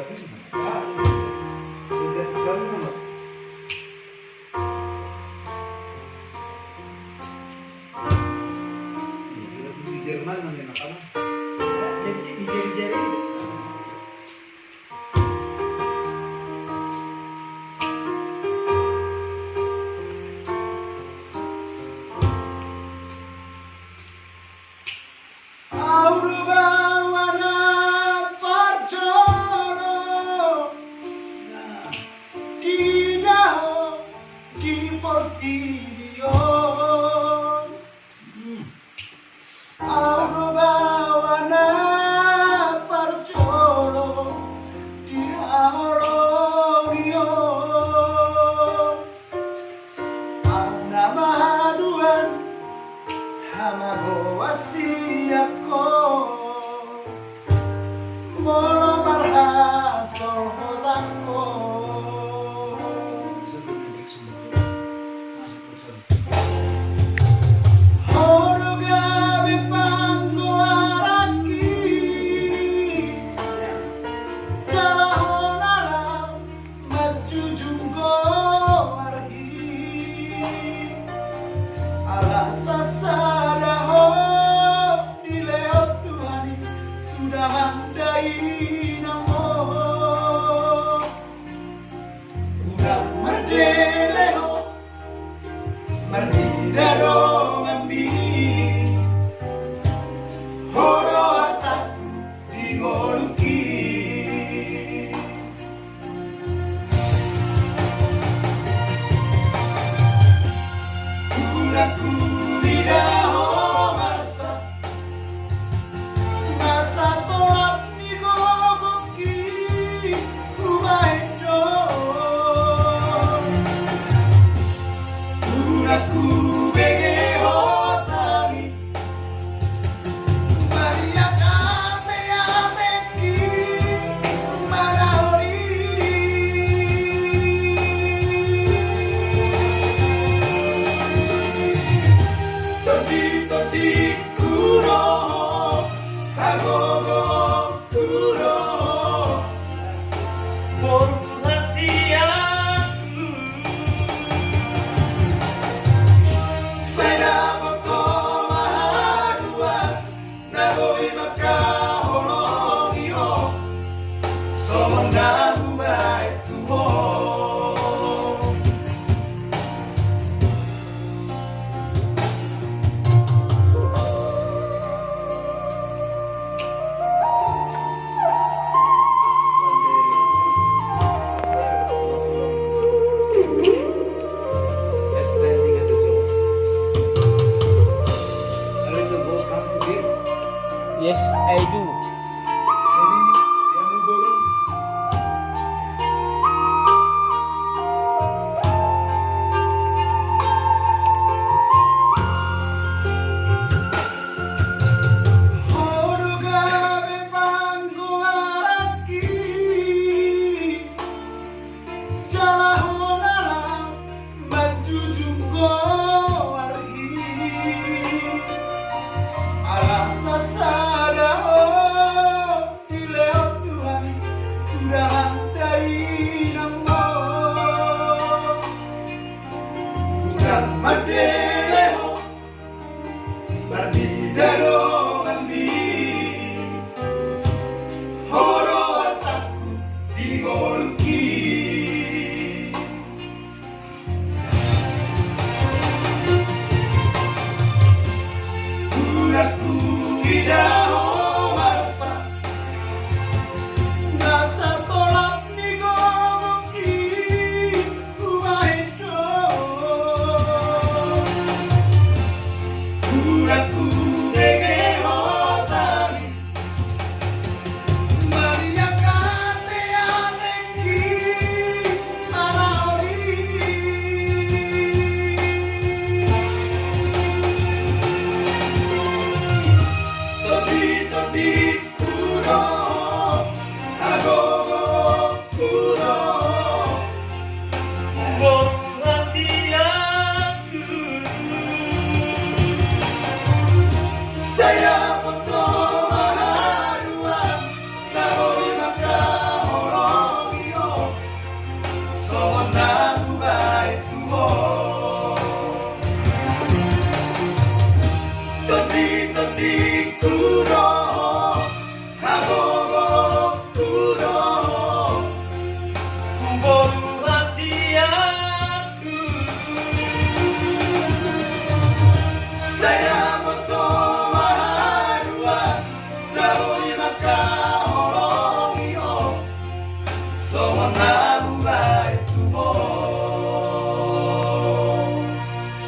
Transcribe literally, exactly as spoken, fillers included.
Di Jerman nang di mana? Jadi di jari-jari itu. Au do baoa na parjolo diida ho di portibi on. Au do baoa na parjolo di haholongi on. Au na mahaduan hamagoan sian ho. Molo marhasolhotan ho. Ho do gabe panggoaranki, jala ho na laho manjujung goarhi. Ala sasada ho dilehon Tuhan i tu damang dainang on. Unang mandele ho, marnida donganmi, ho do artangku di ngolungki. Unang huida ho marsak, na satolap ni gogongki hubahen do. Unang hubege ho tangis, manghian ateatengki manaon i. Tonditondingku do ho, hagogoonku do ho, boru hasianku. Sai dapot ho ma haduan na boi mangkaholongi ho, songon na hubahen tu ho. Yes, I do. Ho do gabe panggoaranki, jala ho na laho manjujung goarhi. Ala sasada ho dilehon Tuhan i tu damang dainang on. Unang mandele ho, marnida donganmi, ho do artangku di ngolungki. Unang huida ho marsak, na satolap ni gogongki